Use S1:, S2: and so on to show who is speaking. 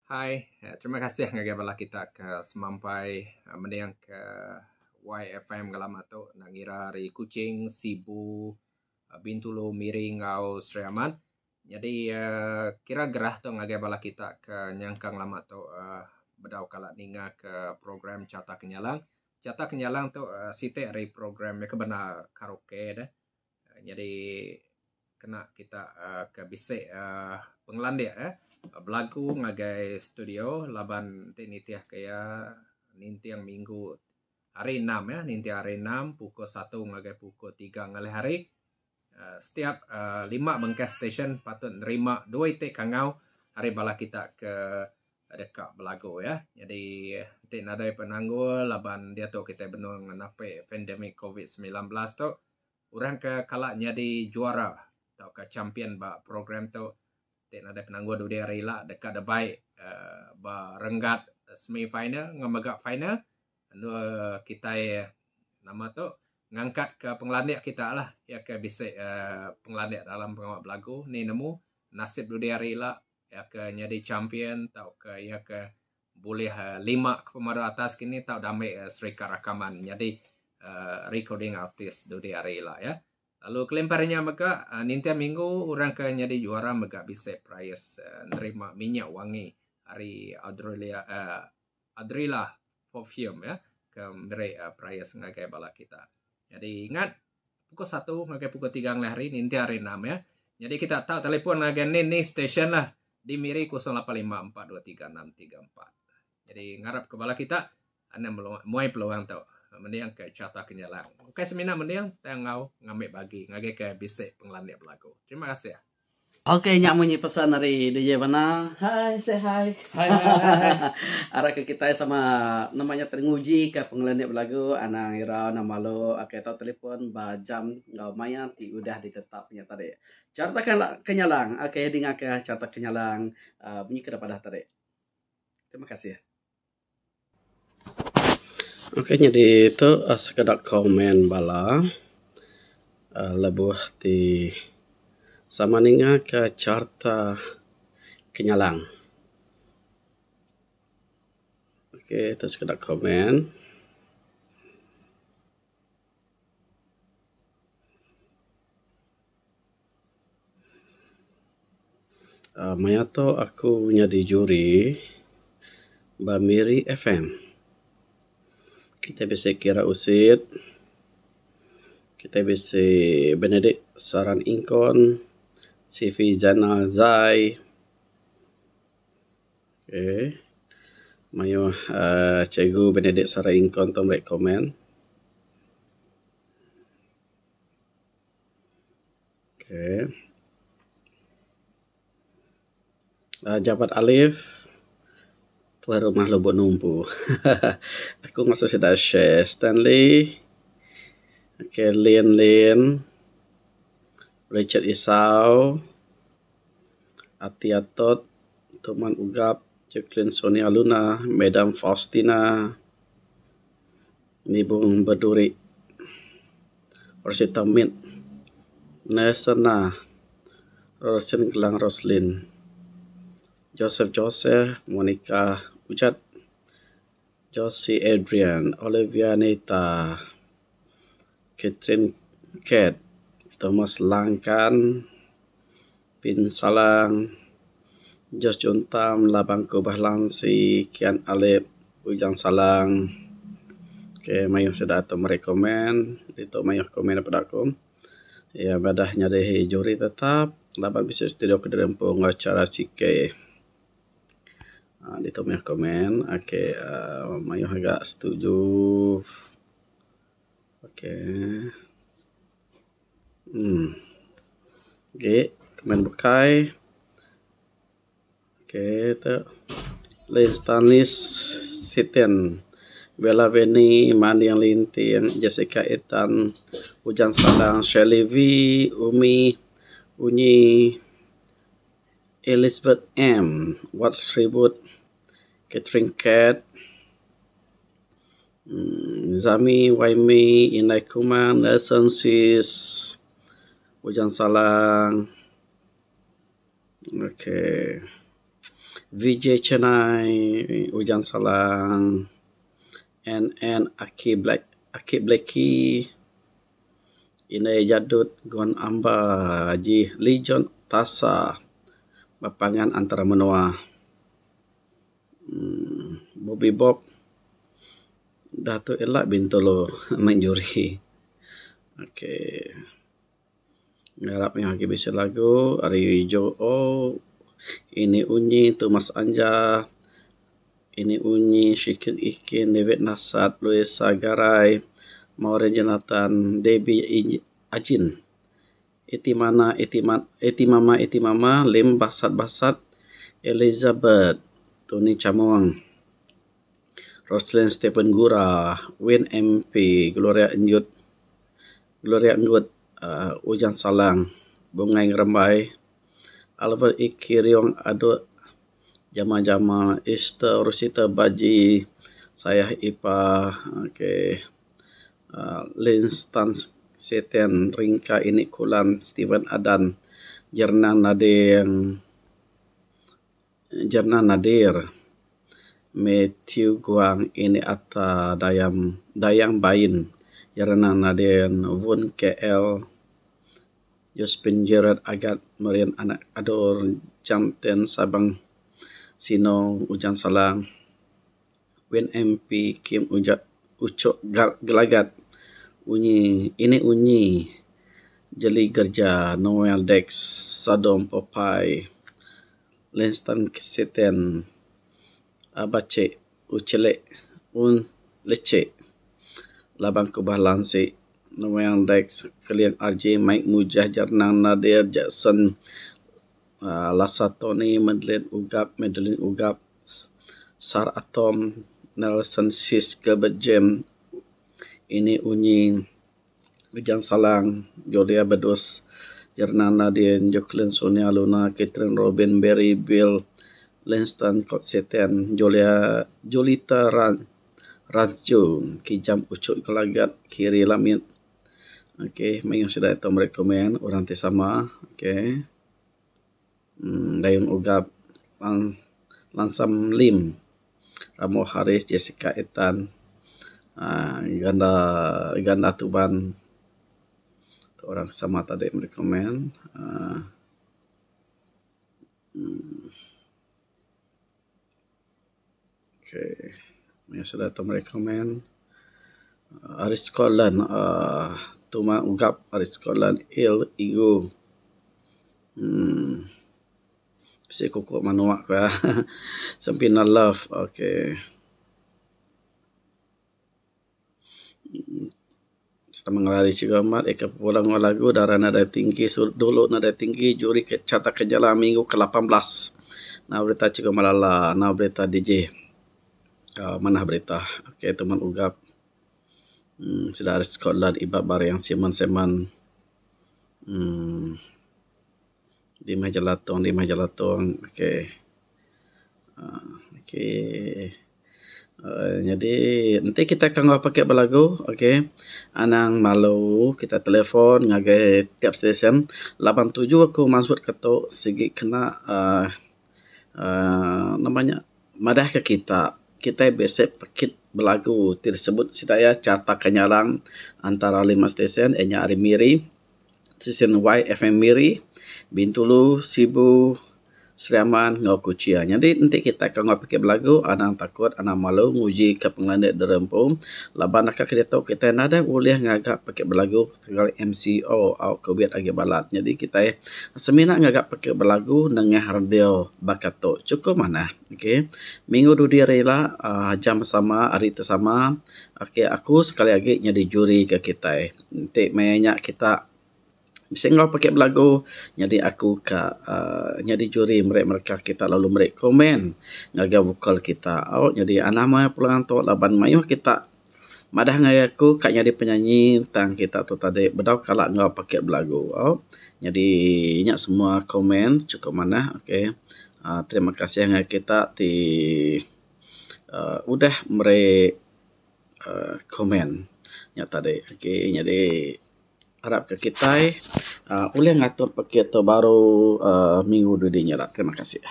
S1: Hai, terima kasih ngagai bala kita ke semampai mending ke YFM ngelama tu enda ngira ari Kuching, Sibu, Bintulu, Miri enggau Sri Aman. Nyadi kira gerah tu ngagai bala kita ke nyangka ngelama tu bedau kala ninga ke program Carta Kenyalang. Carta Kenyalang tu siti ari program ke bendar karaoke deh. Nyadi kena kita ke bisi pengelandik belagu ngagai studio laban ti nitih ke iya ninting minggu hari enam ya ninting hari enam pukul satu ngagai pukul tiga ngalih hari setiap lima bengkah stesen patut nerima dua iti kangau ari bala kita ke deka belagu ya. Nyadi enti nadai penanggul laban diatu kitai benung napi pandemik covid 19 tu Orang ke kala nyadi juara tauka champion ba program tu ti nadai penanggul dudi hari ila deka debai ba renggat semi final enggau mega final endur kitai nama tu ngangkatka pengelandik kita lah iya ke bisi pengelandik dalam pengawa belagu ni nemu nasib dudi hari ila iya ke nyadi champion tauka iya ke bulih lima ke pemadu atas kini tau dambi serikat rakaman nyadi recording artist dudi hari ila ya. Lalu kelimpah ari nya mega ninting minggu orang ke nyadi juara mega bisi perais nerima minyak wangi ari Audrelia Adrilla Perfume ya ke meri perais ngagai bala kita. Nyadi ingat pukul satu ngagai pukul tiga ngelih hari ninting hari enam ya. Nyadi kita tau telefon ngagai ni ni stesen lah di Miri 0854236634. Jadi ngarap ke bala kita anang muai peluang tu mending ke Carta Kenyalang. Ukai semina mending tang enggau ngambi bagi ngagai ke bisi pengelandik belagu. Terima kasih.
S2: Ok nya munyi pesan ari DJ Bana. Hai say hi.
S3: Hai hai hai.
S2: Arap ke kitai sama nama nya tadi nguji ka pengelandik belagu anang irau anang malu ok tau telefon ba jam enggau maya ti udah ditetap nya tadi. Carta Kenyalang ok dinga ke Carta Kenyalang uhh munyi ke padah tadi. Terima kasih. Ok nyadi tu sekeda komen bala uhh lebuh ti sama ninga ka Carta Kenyalang. Ok tu sekeda komen. uhh Maya tu aku nyadi juri ba Miri FM. Kitai bisi kira usit, kitai bisi Benedict Saran Ingkon, Sifi Zainal Zai, okay mayuh uhh cikgu Benedict Saran Ingkon tu meri komen. Okay. Uh, Jabat Alif, Tuai Rumah Lubuk Numpu. Aku ngasuh sida share. Stanley, okay, Lin Lin, Richard Isau, Ati Atot, Tuman Ugap, Jacqueline Sonia Luna, Madam Faustina, Nibong Beduri, Rosita Mit, Nesena, Rosin Gelang Roslin, Joseph Joseph, Monica Ujat, Josie Adrian, Olivia Nita, Catherine Cat, Thomas Langkan, Pin Salang, George Juntam, Labang Kubah Lansi, Kian Alip, Ujang Salang. Okay, mayuh sida tu meri komen. Ditu mayuh komen peda ku. Iya madah nyadi juri tetap laban bisi studio kediri empu enggau chara CK. uhh Ditu mayuh komen. Okay uhh mayuh mega setuju. Okay. Uhh agi komen bukai. Okay tu Lin Stanis Siten Bella Veni Manding Linting Jessica Itan Ujang Sadang Shirley V Umi Unyi Elizabeth M Wat Sribut Catherine Cat. Zami Waimi Indai Kumang Nelson Sis Ujang Salang okay. VJ Chennai Ujan Salang NN Aki Black Aki Blackie Indai Jadut Gon Amba Ji Lijon Tasa Bepangan Antara Menua uhh Bobby Bob da tu ila Bintulu meng juri. Okay. Ngarap nya agi bisi lagu ari Joe Ini Unyi Thomas Anja Ini Unyi Shikin Ikin David Nasat Louisa Garai Maureen Jonathan Debbie Ajin Iti Mana Iti Iti Mama Iti Mama Lim Basat Basat Elizabeth Tony Chamong Roslyn Stephen Gura Win MP Gloria Enjut Gloria Enggut uhh Ujang Salang Bungai Ngerembai Albert Iki Riong Aduk Jama Jama Esther Rosita Baji Sayah Ipa okay uhh Linstan Siten Ringka Ini Kulan Steven Adan Jernan Nading. Jernan Nadir Mathew Guang Ini Ata Dayam Dayang Bain Jernan Nading Voon KL Josephine Gerard Agat Marian Anak Ador Jamten Sabang Sino Ujang Salang Win MP Kim Ujak Uchok Gelagat Unyi Ini Unyi Jeli Gerja Noel Dex Sadong Popeye Linston Siten Abacek Uchelek Un Lecek Laban Kubah Lansik Noel Dex Keling RJ Mike Mujah Jernang Nadir Jackson uhh Lasa Tony Madeline Ugap Madeline Ugap Sar Atom Nelson Sis Gilbert Jem Ini Unyi Ujang Salang Julia Bedus Jernan Nadine Jocelyne Sonia Luna Catherine Robin Barry Bill Linston Kot Siten Julia Julita Ran Ranju Kijam Uchok Gelagat Kiri Lamit okay mayuh sida ito meri komen orang ti sama okay. Dayung Ugap Lansam Lim Ramo Haris Jessica Etan uhh Ganda Ganda Tuban orang sama tadi meri komen uhh okay mayuh sida tu meri komen ari Scotland uhh Tuma Ugap ari Scotland Il Igu uhh bisi kukok manuk ka Sempina Love okay. Sama ngelari cikgu amat ika pulang enggau lagu dara nadai tinggi dulu nadai tinggi juri ke carta kejala minggu ke 18. Nama berita cikgu malala nama berita DJ uhh manah berita okay teman ugap uhh sida ari Scotland iba baring Simon Simon uhh di meh jelatong di meh jelatong okay uhh okay. Nyadi enti kita ka enggau pekit belagu okay anang malu kita telefon ngagai tiap stesen laban tuju aku mansut ke tu sigi kena uhh uhh nama nya madah ka kita kitai bisi pekit belagu ti disebut sida iya carta kenyalang antara lima stesen iya nya ari Miri stesen YFM Miri, Bintulu, Sibu. Sri Aman enggau Kuching. Nyadi enti kitai ke enggau pekit belagu anang takut anang malu nguji ka pengelandik diri empu laban naka ke ditu kitai nadai ulih ngaga pekit belagu ketegal MCO au covid agi balat. Nyadi kitai semina ngaga pekit belagu nengah radio baka tu chukup manah. Okay minggu dudi hari ila uhh jam sama hari ti sama okay aku sekali agi nyadi juri ka kitai. Enti maya nya kita. Bisi enggau pekit belagu nyadi aku ka uhh nyadi juri meri mereka kita lalu meri komen ngagai vokal kita au nyadi anang meh pulang tu laban mayuh kita madah ngagai aku ka nyadi penyanyi tang kita tu tadi bedau kala enggau pekit belagu au nyadi nya semua komen chukup manah okay uhh terima kasih ngagai kita ti uhh udah meri uhh komen nya tadi okay nyadi. Arap ke kitai uhh ulih ngatur pekit tu baru uhh minggu dudi nyila. Terima kasih.